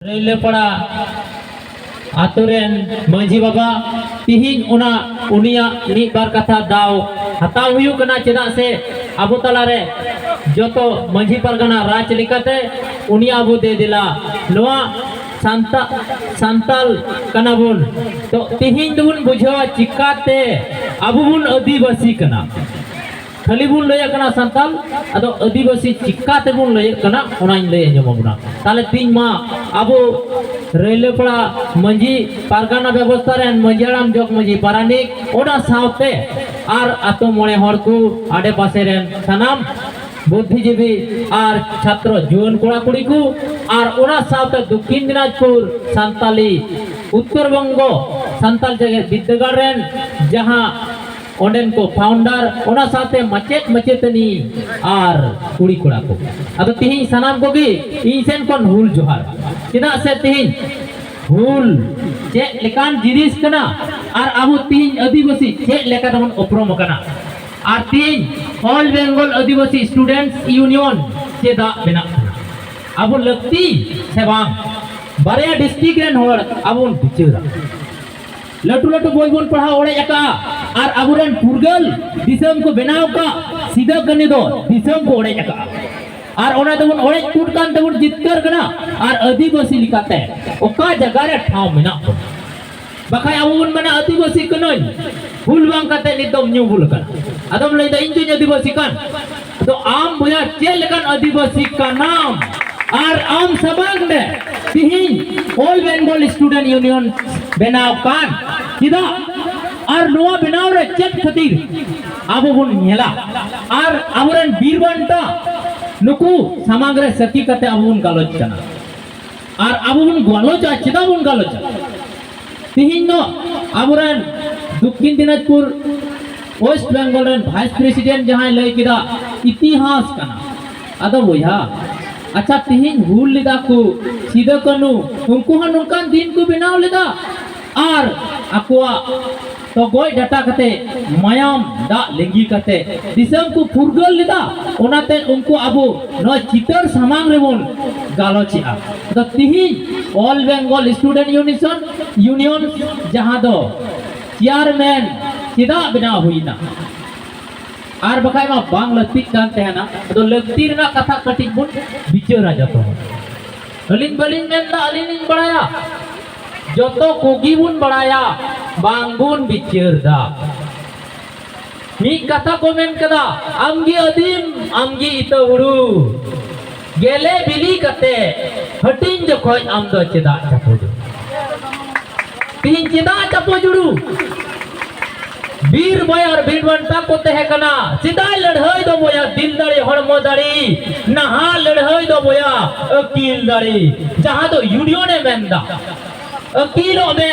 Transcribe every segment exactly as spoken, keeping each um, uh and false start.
ᱨᱟᱹᱭᱞᱟᱹᱯᱟᱲᱟ ᱟᱛᱳ ᱨᱮᱱ ᱢᱟᱹᱡᱷᱤ ᱵᱟᱵᱟ, ᱛᱤᱦᱤᱧ ᱚᱱᱟ ᱩᱱᱤᱭᱟᱜ ᱢᱤᱫ ᱵᱟᱨ ᱠᱟᱛᱷᱟ ᱫᱟᱣ ᱦᱟᱛᱟᱣ ᱦᱩᱭᱩᱜ ᱠᱟᱱᱟ, ᱪᱮᱫᱟᱜ ᱥᱮ ᱟᱵᱚ ᱛᱟᱞᱟᱨᱮ ᱡᱚᱛᱚ ᱢᱟᱹᱡᱷᱤ ᱯᱟᱨᱜᱟᱱᱟ ᱨᱟᱡᱽ ᱞᱮᱠᱟᱛᱮ ᱩᱱᱤ ᱟᱵᱚ ᱫᱮ ᱫᱮᱞᱟ ᱱᱚᱣᱟ ᱥᱟᱱᱛᱟ-, ᱥᱟᱱᱛᱟᱞ ᱠᱟᱱᱟ ᱵᱚᱱ᱾ ᱛᱚ ᱛᱤᱦᱤᱧ ᱫᱚᱵᱚᱱ ᱵᱩᱡᱷᱟᱹᱣᱟ ᱪᱤᱠᱟᱛᱮ ᱟᱵᱚ ᱵᱚᱱ ᱟᱹᱫᱤᱵᱟᱹᱥᱤ ᱠᱟᱱᱟ᱾ ᱠᱷᱟᱹᱞᱤ ᱵᱚᱱ ᱞᱟᱹᱭᱟᱜ ᱠᱟᱱᱟ ᱥᱟᱱᱛᱟᱞ, ᱟᱫᱚ ᱟᱹᱫᱤᱵᱟᱹᱥᱤ ᱪᱤᱠᱟ ᱛᱮᱵᱚᱱ ᱞᱟᱹᱭᱟᱜ ᱠᱟᱱᱟ ᱚᱱᱟᱧ ᱞᱟᱹᱭ ᱟᱸᱡᱚᱢ ᱟᱵᱚᱱᱟ᱾ ᱛᱟᱦᱞᱮ ᱛᱤᱦᱤᱧ ᱢᱟ ᱟᱵᱚ ᱨᱟᱹᱭᱞᱟᱹᱯᱟᱲᱟ ᱢᱟᱹᱡᱷᱤ ᱯᱟᱨᱜᱟᱱᱟ ᱵᱮᱵᱚᱥᱛᱷᱟ ᱨᱮᱱ ᱢᱟᱹᱡᱷᱤ ᱦᱟᱲᱟᱢ, ᱡᱚᱜᱽ ᱢᱟᱹᱡᱷᱤ, ᱯᱟᱨᱟᱱᱤᱠ, ᱚᱱᱟ ᱥᱟᱶᱛᱮ ᱟᱨ ᱟᱛᱳ ᱢᱚᱬᱮ ᱦᱚᱲ ᱠᱚ, ᱟᱰᱮ ᱯᱟᱥᱮ ᱨᱮᱱ ᱥᱟᱱᱟᱢ ᱵᱩᱫᱽᱫᱷᱤᱡᱤᱵᱤ ᱟᱨ ᱪᱷᱟᱛᱨᱚ ᱡᱩᱣᱟᱹᱱ ᱠᱚᱲᱟ ᱠᱩᱲᱤ ᱠᱚ, ᱟᱨ ᱚᱱᱟ ᱥᱟᱶᱛᱮ ᱫᱚᱠᱠᱷᱤᱱ ᱫᱤᱱᱟᱡᱽᱯᱩᱨ ᱥᱟᱱᱛᱟᱞᱤ, ᱩᱛᱛᱚᱨ ᱵᱚᱝᱜᱚ ᱥᱟᱱᱛᱟᱞ ᱡᱮᱜᱮᱛ ᱵᱤᱨᱫᱟᱹᱜᱟᱲ ᱨᱮᱱ ᱡᱟᱦᱟᱸ ᱚᱸᱰᱮᱱ ᱠᱚ ᱯᱷᱟᱣᱩᱱᱰᱟᱨ, ᱚᱱᱟ ᱥᱟᱶᱛᱮ ᱢᱟᱪᱮᱫ ᱢᱟᱪᱮᱛᱟᱹᱱᱤ ᱟᱨ ᱠᱩᱲᱤ ᱠᱚᱲᱟ ᱠᱚ᱾ ᱟᱫᱚ ᱛᱤᱦᱤᱧ ᱥᱟᱱᱟᱢ ᱠᱚᱜᱮ ᱤᱧ ᱥᱮᱱ ᱠᱷᱚᱱ ᱦᱩᱞ ᱡᱚᱦᱟᱨ, ᱪᱮᱫᱟᱜ ᱥᱮ ᱛᱤᱦᱤᱧ ᱦᱩᱞ ᱪᱮᱫ ᱞᱮᱠᱟᱱ ᱡᱤᱱᱤᱥ ᱠᱟᱱᱟ ᱟᱨ ᱟᱵᱚ ᱛᱤᱦᱤᱧ ᱟᱹᱫᱤᱵᱟᱹᱥᱤ ᱪᱮᱫ ᱞᱮᱠᱟ ᱛᱮᱵᱚᱱ ᱩᱯᱨᱩᱢ ᱟᱠᱟᱱᱟ᱾ ᱟᱨ ᱛᱤᱦᱤᱧ All Bengal ᱟᱹᱫᱤᱵᱟᱹᱥᱤ Students Union ᱪᱮᱫᱟᱜ ᱵᱮᱱᱟᱜ ᱠᱟᱱᱟ? ᱟᱵᱚ ᱞᱟᱹᱠᱛᱤ ᱥᱮ ᱵᱟᱝ? ᱵᱟᱨᱭᱟ ᱰᱤᱥᱴᱨᱤᱠᱴ ᱨᱮᱱ ᱦᱚᱲ ᱟᱵᱚ ᱵᱚᱱ ᱵᱤᱪᱟᱹᱨᱟ᱾ ᱞᱟᱹᱴᱩ ᱞᱟᱹᱴᱩ ᱵᱳᱭ ᱵᱚᱱ ᱯᱟᱲᱦᱟᱣ ᱚᱲᱮᱡ ᱟᱠᱟᱫᱼᱟ, ᱟᱨ ᱟᱵᱚᱨᱮᱱ ᱯᱷᱩᱨᱜᱟᱹᱞ ᱫᱤᱥᱚᱢ ᱠᱚ ᱵᱮᱱᱟᱣ ᱟᱠᱟᱫ ᱥᱤᱫᱟᱹ ᱠᱟᱹᱱᱦᱩ ᱫᱚ ᱫᱤᱥᱚᱢ ᱠᱚ ᱚᱲᱮᱡ ᱟᱠᱟᱫᱼᱟ᱾ ᱟᱨ ᱚᱱᱟ ᱫᱚᱵᱚᱱ ᱚᱲᱮᱡ ᱠᱩᱴ ᱠᱟᱱ ᱛᱮᱵᱚᱱ ᱡᱤᱛᱠᱟᱹᱨ ᱠᱟᱱᱟ, ᱟᱨ ᱟᱹᱫᱤᱵᱟᱹᱥᱤ ᱞᱮᱠᱟᱛᱮ ᱚᱠᱟ ᱡᱟᱭᱜᱟ ᱨᱮ ᱴᱷᱟᱶ ᱢᱮᱱᱟᱜ ᱵᱚᱱᱟ? ᱵᱟᱠᱷᱟᱡ ᱟᱵᱚ ᱵᱚᱱ ᱢᱮᱱᱟ, "ᱟᱹᱫᱤᱵᱟᱹᱥᱤ ᱠᱟᱹᱱᱟᱹᱧ", ᱦᱩᱞ ᱵᱟᱝ ᱠᱟᱛᱮ ᱱᱤᱛ ᱫᱚᱢ ᱧᱩ ᱵᱩᱞ ᱟᱠᱟᱱᱟ᱾ ᱟᱫᱚᱢ ᱞᱟᱹᱭᱫᱟ, "ᱤᱧ ᱫᱚᱧ ᱟᱹᱫᱤᱵᱟᱹᱥᱤ ᱠᱟᱱ᱾" ᱟᱫᱚ ᱟᱢ ᱵᱚᱭᱦᱟ ᱪᱮᱫ ᱞᱮᱠᱟᱱ ᱟᱹᱫᱤᱵᱟᱹᱥᱤ ᱠᱟᱱᱟᱢ? ᱟᱨ ᱟᱢ ᱥᱟᱢᱟᱝ ᱨᱮ ᱛᱤᱦᱤᱧ All Bengal Student Union ᱵᱮᱱᱟᱣ ᱠᱟᱱ, ᱪᱮᱫᱟᱜ? ᱟᱨ ᱱᱚᱣᱟ ᱵᱮᱱᱟᱣ ᱨᱮ ᱪᱮᱫ ᱠᱷᱟᱹᱛᱤᱨ ᱟᱵᱚ ᱵᱚᱱ ᱧᱮᱞᱟ? ᱟᱨ ᱟᱵᱚᱨᱮᱱ ᱵᱤᱨ ᱵᱟᱱᱴᱟ ᱱᱩᱠᱩ ᱥᱟᱢᱟᱝ ᱨᱮ ᱥᱟᱹᱠᱷᱤ ᱠᱟᱛᱮ ᱟᱵᱚ ᱵᱚᱱ ᱜᱟᱞᱚᱪ ᱠᱟᱱᱟ᱾ ᱟᱨ ᱟᱵᱚ ᱵᱚᱱ ᱜᱟᱞᱚᱪᱟ, ᱪᱮᱫᱟᱜ ᱵᱚᱱ ᱜᱟᱞᱚᱪᱟ? ᱛᱤᱦᱤᱧ ᱫᱚ ᱟᱵᱚᱨᱮᱱ ᱫᱚᱠᱠᱷᱤᱱ ᱫᱤᱱᱟᱡᱽᱯᱩᱨ West Bengal ᱨᱮᱱ vice president ᱡᱟᱦᱟᱸᱭ ᱞᱟᱹᱭ ᱠᱮᱫᱟ, ᱤᱛᱤᱦᱟᱥ ᱠᱟᱱᱟ᱾ ᱟᱫᱚ ᱵᱚᱭᱦᱟ, ᱟᱪᱪᱷᱟ, ᱛᱤᱦᱤᱧ ᱦᱩᱞ ᱞᱮᱫᱟ ᱠᱚ ᱥᱤᱫᱟᱹ ᱠᱟᱹᱱᱦᱩ, ᱩᱱᱠᱩ ᱦᱚᱸ ᱱᱚᱝᱠᱟᱱ ᱫᱤᱱ ᱠᱚ ᱵᱮᱱᱟᱣ ᱞᱮᱫᱟ, ᱟᱨ ᱟᱠᱚᱣᱟᱜ ᱛᱚ ᱜᱚᱡ ᱰᱟᱴᱟ ᱠᱟᱛᱮ, ᱢᱟᱭᱟᱢ ᱫᱟᱜ ᱞᱤᱸᱜᱤ ᱠᱟᱛᱮ ᱫᱤᱥᱚᱢ ᱠᱚ ᱯᱷᱩᱨᱜᱟᱹᱞ ᱞᱮᱫᱟ᱾ ᱚᱱᱟᱛᱮ ᱩᱱᱠᱩ ᱟᱵᱚ ᱱᱚᱣᱟ ᱪᱤᱛᱟᱹᱨ ᱥᱟᱢᱟᱝ ᱨᱮᱵᱚᱱ ᱜᱟᱞᱚᱪᱮᱜᱼᱟ᱾ ᱟᱫᱚ ᱛᱤᱦᱤᱧ All Bengal Student Union, Union ᱡᱟᱦᱟᱸ ᱫᱚ ᱪᱮᱭᱟᱨᱢᱮᱱ ᱪᱮᱫᱟᱜ ᱵᱮᱱᱟᱣ ᱦᱩᱭᱱᱟ? ᱟᱨ ᱵᱟᱠᱷᱟᱡ ᱢᱟ ᱵᱟᱝ ᱞᱟᱹᱠᱛᱤᱜ ᱠᱟᱱ ᱛᱟᱦᱮᱱᱟ᱾ ᱟᱫᱚ ᱞᱟᱹᱠᱛᱤ ᱨᱮᱱᱟᱜ ᱠᱟᱛᱷᱟ ᱠᱟᱹᱴᱤᱡ ᱵᱚᱱ ᱵᱤᱪᱟᱹᱨᱟ ᱡᱚᱛᱚ ᱦᱚᱲ᱾ ᱟᱹᱞᱤᱧ ᱵᱟᱹᱞᱤᱧ ᱢᱮᱱᱫᱟ ᱟᱹᱞᱤᱧ ᱞᱤᱧ ᱵᱟᱲᱟᱭᱟ, ᱡᱚᱛᱚ ᱠᱚᱜᱮ ᱵᱚᱱ ᱵᱟᱲᱟᱭᱟ, ᱵᱟᱝ ᱵᱚᱱ ᱵᱤᱪᱟᱹᱨ ᱫᱟ᱾ ᱢᱤᱫ ᱠᱟᱛᱷᱟ ᱠᱚ ᱢᱮᱱ ᱠᱟᱫᱟ, ᱟᱢᱜᱮ ᱟᱹᱫᱤᱢ, ᱟᱢᱜᱮ ᱤᱛᱟᱹ ᱦᱩᱲᱩ᱾ ᱜᱮᱞᱮ ᱵᱤᱞᱤ ᱠᱟᱛᱮ ᱦᱟᱹᱴᱤᱧ ᱡᱚᱠᱷᱚᱡ ᱟᱢ ᱫᱚ ᱪᱮᱫᱟᱜ ᱪᱟᱯᱚ ᱡᱩᱲᱩ? ᱛᱤᱦᱤᱧ ᱪᱮᱫᱟᱜ ᱪᱟᱯᱚ ᱡᱩᱲᱩ? ᱵᱤᱨ ᱵᱟᱭᱟᱨ ᱵᱤᱨ ᱵᱟᱱᱴᱟ ᱠᱚ ᱛᱟᱦᱮᱸ ᱠᱟᱱᱟ᱾ ᱥᱮᱫᱟᱭ ᱞᱟᱹᱲᱦᱟᱹᱭ ᱫᱚ ᱵᱚᱭᱟ ᱫᱤᱞ ᱫᱟᱲᱮ ᱦᱚᱲᱢᱚ ᱫᱟᱲᱮ, ᱱᱟᱦᱟᱜ ᱞᱟᱹᱲᱦᱟᱹᱭ ᱫᱚ ᱵᱚᱭᱟ ᱟᱹᱠᱤᱞ ᱫᱟᱲᱮ᱾ ᱡᱟᱦᱟᱸ ᱫᱚ ᱤᱭᱩᱱᱤᱭᱚᱱ ᱮ ᱢᱮᱱᱫᱟ, ᱟᱹᱠᱤᱞᱚᱜ ᱢᱮ,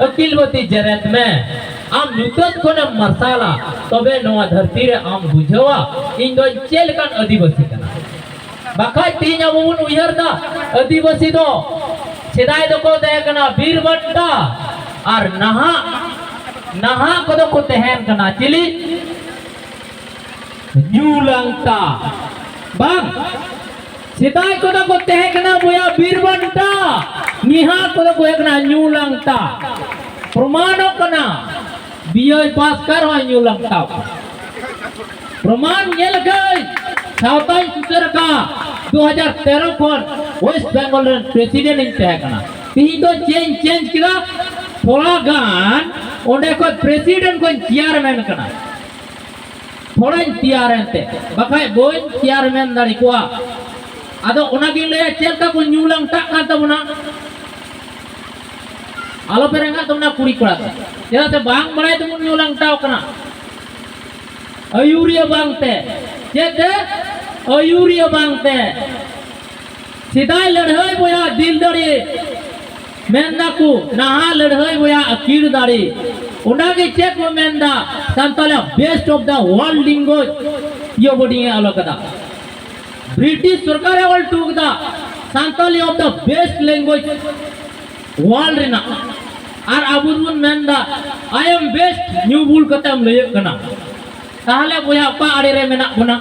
ᱟᱹᱠᱤᱞ ᱵᱟᱹᱛᱤ ᱡᱮᱨᱮᱫ ᱢᱮ᱾ ᱟᱢ ᱧᱩᱛᱟᱹᱛ ᱠᱷᱚᱱᱮᱢ ᱢᱟᱨᱥᱟᱞᱟ, ᱛᱚᱵᱮ ᱱᱚᱣᱟ ᱫᱷᱟᱹᱨᱛᱤ ᱨᱮ ᱟᱢ ᱵᱩᱡᱷᱟᱹᱣᱟ ᱤᱧ ᱫᱚᱧ ᱪᱮᱫ ᱞᱮᱠᱟᱱ ᱟᱹᱫᱤᱵᱟᱹᱥᱤ ᱠᱟᱱᱟ᱾ ᱵᱟᱠᱷᱟᱡ ᱛᱮᱦᱤᱧ ᱟᱵᱚ ᱵᱚᱱ ᱩᱭᱦᱟᱹᱨ ᱫᱟ, ᱟᱹᱫᱤᱵᱟᱹᱥᱤ ᱫᱚ ᱥᱮᱫᱟᱭ ᱫᱚᱠᱚ ᱛᱟᱦᱮᱸ ᱠᱟᱱᱟ ᱵᱤᱨ ᱵᱟᱱᱴᱟ, ᱟᱨ ᱱᱟᱦᱟᱜ, ᱱᱟᱦᱟᱜ ᱠᱚᱫᱚ ᱠᱚ ᱛᱟᱦᱮᱱ ᱠᱟᱱᱟ ᱪᱤᱞᱤ? ᱧᱩ ᱞᱟᱝᱴᱟ᱾ ᱵᱟᱝ, ᱥᱮᱫᱟᱭ ᱠᱚᱫᱚ ᱠᱚ ᱛᱟᱦᱮᱸ ᱠᱟᱱᱟ ᱵᱚᱭᱟ ᱵᱤᱨ ᱵᱟᱱᱴᱟ, ᱱᱤᱦᱟᱜ ᱠᱚᱫᱚ ᱠᱚ ᱦᱩᱭᱩᱜ ᱠᱟᱱᱟ ᱧᱩ ᱞᱟᱝᱴᱟ᱾ ᱯᱨᱚᱢᱟᱱᱚᱜ ᱠᱟᱱᱟ, ᱵᱤᱭᱟᱹᱭ ᱯᱟᱥ ᱠᱟᱨ ᱦᱚᱸ ᱧᱩ ᱞᱟᱝᱴᱟᱣ ᱠᱟᱱᱟ᱾ ᱯᱨᱚᱢᱟᱱ ᱧᱮᱞ ᱠᱟᱹᱧ, ᱥᱟᱶᱛᱟᱧ ᱥᱩᱥᱟᱹᱨ ᱟᱠᱟᱫ, ᱫᱩ ᱦᱟᱡᱟᱨ ᱛᱮᱨᱚ ᱠᱷᱚᱱ ᱳᱭᱮᱥᱴ ᱵᱮᱝᱜᱚᱞ ᱨᱮᱱ ᱯᱨᱮᱥᱤᱰᱮᱱᱴ ᱤᱧ ᱛᱟᱦᱮᱸ ᱠᱟᱱᱟ᱾ ᱛᱤᱦᱤᱧ ᱫᱚ ᱪᱮᱫ ᱤᱧ ᱪᱮᱧᱡᱽ ᱠᱮᱫᱟ? ᱛᱷᱚᱲᱟ ᱜᱟᱱ ᱚᱸᱰᱮ ᱠᱷᱚᱱ ᱯᱨᱮᱥᱤᱰᱮᱱᱴ ᱠᱷᱚᱱ ᱪᱮᱭᱟᱨᱢᱮᱱ ᱠᱟᱱᱟ᱾ ᱛᱷᱚᱲᱟᱧ ᱛᱮᱭᱟᱨ ᱮᱱᱛᱮ, ᱵᱟᱠᱷᱟᱡ ᱵᱟᱹᱧ ᱪᱮᱭᱟᱨᱢᱮᱱ ᱫᱟᱲᱮ ᱠᱚᱣᱟ᱾ ᱟᱫᱚ ᱚᱱᱟᱜᱤᱧ ᱞᱟᱹᱭᱟ, ᱪᱮᱫ ᱞᱮᱠᱟ ᱠᱚ ᱧᱩ ᱞᱟᱝᱴᱟᱜ ᱠᱟᱱ ᱛᱟᱵᱚᱱᱟ? ᱟᱞᱚᱯᱮ ᱨᱮᱸᱜᱟᱜ ᱛᱟᱵᱚᱱᱟ ᱠᱩᱲᱤ ᱠᱚᱲᱟ ᱠᱚ, ᱪᱮᱫᱟᱜ ᱥᱮ ᱵᱟᱝ ᱵᱟᱲᱟᱭ ᱛᱮᱵᱚᱱ ᱧᱩ ᱞᱟᱝᱴᱟᱣ ᱠᱟᱱᱟ᱾ ᱟᱹᱭᱩᱨᱤᱭᱟᱹ ᱵᱟᱝᱛᱮ, ᱪᱮᱫ ᱛᱮ? ᱟᱹᱭᱩᱨᱤᱭᱟᱹ ᱵᱟᱝᱛᱮ᱾ ᱥᱮᱫᱟᱭ ᱞᱟᱹᱲᱦᱟᱹᱭ ᱵᱚᱭᱦᱟ ᱫᱤᱞ ᱫᱟᱲᱮ, ᱢᱮᱱ ᱫᱟᱠᱚ ᱱᱟᱦᱟᱜ ᱞᱟᱹᱲᱦᱟᱹᱭ ᱵᱚᱭᱦᱟ ᱟᱹᱠᱤᱞ ᱫᱟᱲᱮ᱾ ᱚᱱᱟᱜᱮ ᱪᱮᱫ ᱠᱚ ᱢᱮᱱ ᱫᱟ, ᱥᱟᱱᱛᱟᱲᱟᱜ best of the world language ᱤᱭᱟᱹ ᱵᱚᱰᱤᱝ ᱮ ᱚᱞ ᱠᱟᱫᱟ᱾ ᱵᱨᱤᱴᱤᱥ ᱥᱚᱨᱠᱟᱨᱮ ᱚᱞ ᱦᱚᱴᱚ ᱠᱟᱫᱟ, Santali of the best language world ᱨᱮᱱᱟᱜ᱾ ᱟᱨ ᱟᱵᱚ ᱫᱚᱵᱚᱱ ᱢᱮᱱᱫᱟ, "I am best", ᱧᱩ ᱵᱩᱞ ᱠᱟᱛᱮᱢ ᱞᱟᱹᱭᱟᱹᱜ ᱠᱟᱱᱟ᱾ ᱛᱟᱦᱚᱞᱮ ᱵᱚᱭᱦᱟ, ᱚᱠᱟ ᱟᱲᱮ ᱨᱮ ᱢᱮᱱᱟᱜ ᱵᱚᱱᱟ?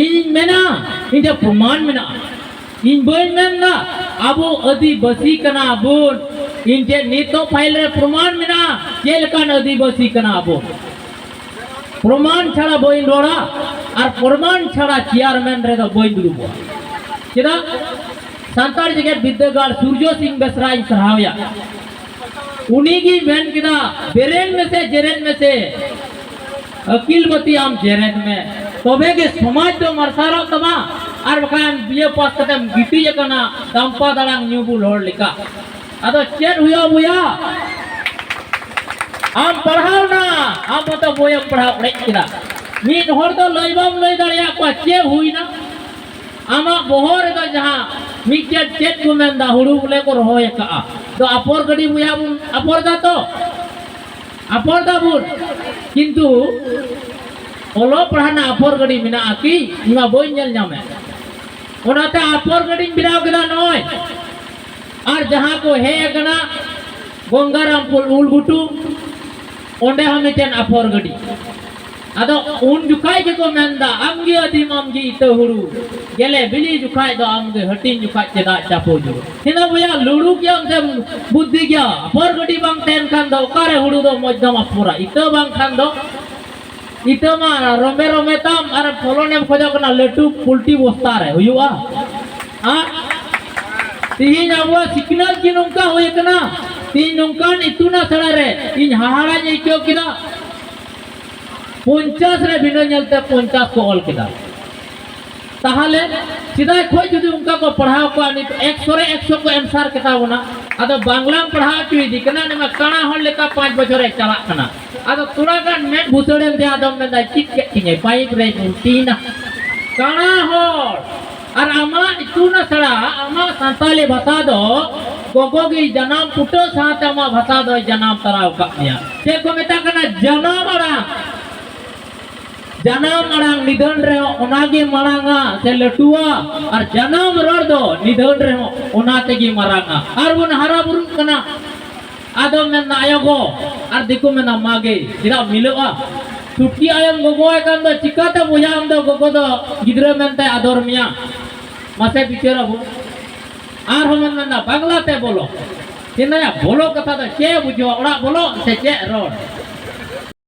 ᱤᱧᱤᱧ ᱢᱮᱱᱟ, ᱤᱧ ᱴᱷᱮᱱ ᱯᱨᱚᱢᱟᱱ ᱢᱮᱱᱟᱜᱼᱟ᱾ ᱤᱧ ᱵᱟᱹᱧ ᱢᱮᱱᱫᱟ ᱟᱵᱚ ᱟᱹᱫᱤᱵᱟᱹᱥᱤ ᱠᱟᱱᱟ ᱵᱚᱱ, ᱤᱧ ᱴᱷᱮᱱ ᱱᱤᱛᱚᱜ ᱯᱷᱟᱭᱤᱞ ᱨᱮ ᱯᱨᱚᱢᱟᱱ ᱢᱮᱱᱟᱜᱼᱟ ᱪᱮᱫ ᱞᱮᱠᱟᱱ ᱟᱹᱫᱤᱵᱟᱹᱥᱤ ᱠᱟᱱᱟ ᱵᱚᱱ᱾ ᱯᱨᱚᱢᱟᱱ ᱪᱷᱟᱲᱟ ᱵᱟᱹᱧ ᱨᱚᱲᱟ, ᱟᱨ ᱯᱨᱚᱢᱟᱱ ᱪᱷᱟᱲᱟ ᱪᱮᱭᱟᱨᱢᱮᱱ ᱨᱮᱫᱚ ᱵᱟᱹᱧ ᱫᱩᱲᱩᱵᱚᱜᱼᱟ᱾ ᱪᱮᱫᱟᱜ? ᱥᱟᱱᱛᱟᱲ ᱡᱮᱜᱮᱛ ᱵᱤᱨᱫᱟᱹᱜᱟᱲ ᱥᱩᱨᱡᱚ ᱥᱤᱝ ᱵᱮᱥᱨᱟᱧ ᱥᱟᱨᱦᱟᱣᱭᱟ᱾ ᱩᱱᱤᱜᱮ ᱢᱮᱱ ᱠᱮᱫᱟ, "ᱵᱮᱨᱮᱫ ᱢᱮᱥᱮ, ᱡᱮᱨᱮᱫ ᱢᱮᱥᱮ, ᱟᱹᱠᱤᱞ ᱵᱟᱹᱛᱤ ᱟᱢ ᱡᱮᱨᱮᱫ ᱢᱮ, ᱛᱚᱵᱮ ᱜᱮ ᱥᱚᱢᱟᱡᱽ ᱫᱚ ᱢᱟᱨᱥᱟᱞᱚᱜ ᱛᱟᱢᱟ, ᱟᱨ ᱵᱟᱠᱷᱟᱱ ᱵᱤᱭᱮ ᱯᱟᱥ ᱠᱟᱛᱮᱢ ᱜᱤᱛᱤᱡ ᱟᱠᱟᱱᱟ ᱫᱟᱢᱯᱟ ᱫᱟᱲᱟᱝ ᱧᱩ ᱵᱩᱞ ᱦᱚᱲ ᱞᱮᱠᱟ᱾ ᱟᱫᱚ ᱪᱮᱫ ᱦᱩᱭᱩᱜᱼᱟ ᱵᱚᱭᱦᱟ? ᱟᱢ ᱯᱟᱲᱦᱟᱣ ᱱᱟ, ᱟᱢ ᱢᱚᱛᱚ ᱵᱳᱭ ᱮᱢ ᱯᱟᱲᱦᱟᱣ ᱚᱲᱮᱡ ᱠᱮᱫᱟ, ᱢᱤᱫ ᱦᱚᱲ ᱫᱚ ᱞᱟᱹᱭ ᱵᱟᱢ ᱞᱟᱹᱭ ᱫᱟᱲᱮᱭᱟᱜ ᱠᱚᱣᱟ ᱪᱮᱫ ᱦᱩᱭᱱᱟ?" ᱟᱢᱟᱜ ᱵᱚᱦᱚᱜ ᱨᱮᱫᱚ ᱡᱟᱦᱟᱸ ᱢᱤᱫᱴᱮᱱ ᱪᱮᱫ ᱠᱚ ᱢᱮᱱᱫᱟ, ᱦᱩᱲᱩ ᱵᱚᱞᱮ ᱠᱚ ᱨᱚᱦᱚᱭ ᱟᱠᱟᱜᱼᱟ, ᱫᱚ ᱟᱯᱷᱚᱨ ᱜᱟᱹᱰᱤ ᱵᱚᱭᱦᱟ ᱵᱚᱱ ᱟᱯᱷᱚᱨ ᱫᱟ ᱛᱚ, ᱟᱯᱷᱚᱨ ᱫᱟᱵᱚᱱ, ᱠᱤᱱᱛᱩ ᱚᱞᱚᱜ ᱯᱟᱲᱦᱟᱜ ᱨᱮᱱᱟᱜ ᱟᱯᱷᱚᱨ ᱜᱟᱹᱰᱤ ᱢᱮᱱᱟᱜᱼᱟ ᱠᱤ? ᱤᱧ ᱢᱟ ᱵᱟᱹᱧ ᱧᱮᱞ ᱧᱟᱢᱮᱫ᱾ ᱚᱱᱟᱛᱮ ᱟᱯᱷᱚᱨ ᱜᱟᱹᱰᱤᱧ ᱵᱮᱱᱟᱣ ᱠᱮᱫᱟ ᱱᱚᱜᱼᱚᱭ᱾ ᱟᱨ ᱡᱟᱦᱟᱸ ᱠᱚ ᱦᱮᱡ ᱟᱠᱟᱱᱟ ᱜᱚᱝᱜᱟᱨᱟᱢᱯᱩᱨ ᱩᱞ ᱜᱷᱩᱴᱩ, ᱚᱸᱰᱮ ᱦᱚᱸ ᱢᱤᱫᱴᱮᱱ ᱟᱯᱷᱚᱨ ᱜᱟᱹᱰᱤ᱾ ᱟᱫᱚ ᱩᱱ ᱡᱚᱠᱷᱟᱡ ᱜᱮᱠᱚ ᱢᱮᱱᱫᱟ, "ᱟᱢᱜᱮ ᱟᱹᱫᱤᱢ, ᱟᱢᱜᱮ ᱤᱛᱟᱹ ᱦᱩᱲᱩ, ᱜᱮᱞᱮ ᱵᱤᱞᱤ ᱡᱚᱠᱷᱟᱡ ᱫᱚ ᱟᱢᱜᱮ ᱦᱟᱹᱴᱤᱧ ᱡᱚᱠᱷᱟᱡ ᱪᱮᱫᱟᱜ ᱪᱟᱯᱚ ᱡᱩᱲᱩ?" ᱦᱮᱸ ᱵᱚᱭᱦᱟ, ᱞᱩᱲᱩ ᱜᱮᱭᱟᱢ ᱥᱮ ᱵᱩᱫᱽᱫᱷᱤ ᱜᱮᱭᱟ? ᱟᱯᱷᱚᱨ ᱜᱟᱹᱰᱤ ᱵᱟᱝ ᱛᱟᱦᱮᱱ ᱠᱷᱟᱱ ᱫᱚ ᱚᱠᱟᱨᱮ ᱦᱩᱲᱩ ᱫᱚ ᱢᱚᱡᱽ ᱫᱚᱢ ᱟᱯᱷᱚᱨᱟ? ᱤᱛᱟᱹ ᱵᱟᱝ ᱠᱷᱟᱱ ᱫᱚ, ᱤᱛᱟᱹ ᱢᱟ ᱨᱚᱢᱮ ᱨᱚᱢᱮ ᱛᱟᱢ, ᱟᱨ ᱯᱷᱚᱞᱚᱱ ᱮᱢ ᱠᱷᱚᱡᱚᱜ ᱠᱟᱱᱟ ᱞᱟᱹᱴᱩ ᱯᱩᱞᱴᱤ ᱵᱚᱥᱛᱟ ᱨᱮ ᱦᱩᱭᱩᱜᱼᱟ? ᱦᱮᱸ? ᱛᱤᱦᱤᱧ ᱟᱵᱚᱣᱟᱜ ᱥᱤᱠᱷᱱᱟᱹᱛ ᱜᱮ ᱱᱚᱝᱠᱟ ᱦᱩᱭ ᱟᱠᱟᱱᱟ᱾ ᱛᱤᱦᱤᱧ ᱱᱚᱝᱠᱟᱱ ᱤᱛᱩᱱ ᱟᱥᱲᱟ ᱨᱮ ᱤᱧ ᱦᱟᱦᱟᱲᱟᱧ ᱟᱹᱭᱠᱟᱹᱣ ᱠᱮᱫᱟ᱾ ᱯᱚᱧᱪᱟᱥ ᱨᱮ ᱵᱤᱱᱟᱹ ᱧᱮᱞᱛᱮ ᱯᱚᱧᱪᱟᱥ ᱠᱚ ᱚᱞ ᱠᱮᱫᱟ᱾ ᱛᱟᱦᱚᱞᱮ ᱥᱮᱫᱟᱭ ᱠᱷᱚᱡ ᱡᱩᱫᱤ ᱚᱱᱠᱟ ᱠᱚ ᱯᱟᱲᱦᱟᱣ ᱠᱚᱣᱟ, ᱱᱤᱛ ᱮᱠᱥᱚ ᱨᱮ ᱮᱠᱥᱚ ᱠᱚ ᱮᱱᱥᱟᱨ ᱠᱮᱛᱟ ᱵᱚᱱᱟ᱾ ᱟᱫᱚ ᱵᱟᱝᱞᱟᱢ ᱯᱟᱲᱦᱟᱣ ᱦᱚᱪᱚᱭᱮᱫᱮ ᱠᱟᱱᱟ, ᱱᱚᱣᱟ ᱠᱟᱬᱟ ᱦᱚᱲ ᱞᱮᱠᱟ ᱯᱟᱸᱪ ᱵᱚᱪᱷᱚᱨᱮ ᱪᱟᱞᱟᱜ ᱠᱟᱱᱟ᱾ ᱟᱫᱚ ᱛᱷᱚᱲᱟ ᱜᱟᱱ ᱢᱮᱫ ᱵᱷᱩᱥᱟᱹᱲᱮᱱ ᱛᱮ ᱟᱫᱚᱢ ᱢᱮᱱᱫᱟ, "ᱪᱮᱫ ᱠᱮᱫ ᱛᱤᱧᱟᱹ, ᱯᱟᱭᱤᱯ ᱨᱮ ᱜᱩᱱᱴᱤᱭᱮᱱᱟ?" ᱠᱟᱬᱟ ᱦᱚᱲ᱾ ᱟᱨ ᱟᱢᱟᱜ ᱤᱛᱩᱱ ᱟᱥᱲᱟ, ᱟᱢᱟᱜ ᱥᱟᱱᱛᱟᱞᱤ ᱵᱷᱟᱥᱟ ᱫᱚ ᱜᱚᱜᱚ ᱜᱮ ᱡᱟᱱᱟᱢ ᱯᱩᱴᱟᱹ ᱥᱟᱶᱛᱮ ᱟᱢᱟᱜ ᱵᱷᱟᱥᱟ ᱫᱚᱭ ᱡᱟᱱᱟᱢ ᱛᱟᱨᱟ ᱟᱠᱟᱫ ᱢᱮᱭᱟ᱾ ᱪᱮᱫ ᱠᱚ ᱢᱮᱛᱟᱜ ᱠᱟᱱᱟ? ᱡᱟᱱᱟᱢ ᱟᱲᱟᱝ᱾ ᱡᱟᱱᱟᱢ ᱟᱲᱟᱝ ᱱᱤᱫᱷᱟᱹᱱ ᱨᱮᱦᱚᱸ ᱚᱱᱟᱜᱮ ᱢᱟᱲᱟᱝᱟ ᱥᱮ ᱞᱟᱹᱴᱩᱣᱟ, ᱟᱨ ᱡᱟᱱᱟᱢ ᱨᱚᱲ ᱫᱚ ᱱᱤᱫᱷᱟᱹᱱ ᱨᱮᱦᱚᱸ ᱚᱱᱟ ᱛᱮᱜᱮ ᱢᱟᱨᱟᱝᱟ᱾ ᱟᱨ ᱵᱚᱱ ᱦᱟᱨᱟ ᱵᱩᱨᱩᱜ ᱠᱟᱱᱟ, ᱟᱫᱚ ᱢᱮᱱᱟ ᱟᱭᱳ ᱜᱚ, ᱟᱨ ᱫᱤᱠᱩ ᱢᱮᱱᱟ ᱢᱟ ᱜᱮ, ᱪᱮᱫᱟᱜ ᱢᱤᱞᱟᱹᱜᱼᱟ? ᱪᱷᱩᱴᱠᱤ ᱟᱭᱳᱢ ᱜᱚᱜᱚᱣᱟᱭ ᱠᱟᱱ ᱫᱚ ᱪᱤᱠᱟᱹᱛᱮ ᱵᱚᱭᱦᱟ ᱟᱢ ᱫᱚ ᱜᱚᱜᱚ ᱫᱚ ᱜᱤᱫᱽᱨᱟᱹ ᱢᱮᱱᱛᱮ ᱟᱫᱚᱨ ᱢᱮᱭᱟ? ᱢᱟᱥᱮ ᱵᱤᱪᱟᱹᱨ ᱟᱵᱚ᱾ ᱟᱨᱦᱚᱸ ᱵᱚᱱ ᱢᱮᱱᱟ ᱵᱟᱝᱞᱟ ᱛᱮ ᱵᱚᱞᱚ᱾ ᱪᱮᱫ ᱱᱟᱭᱟ ᱵᱚᱞᱚ ᱠᱟᱛᱷᱟ ᱫᱚ ᱪᱮᱫ ᱵᱩᱡᱷᱟᱹᱣᱟ? ᱚᱲᱟᱜ ᱵᱚᱞᱚ ᱥᱮ ᱪᱮᱫ ᱨᱚᱲ?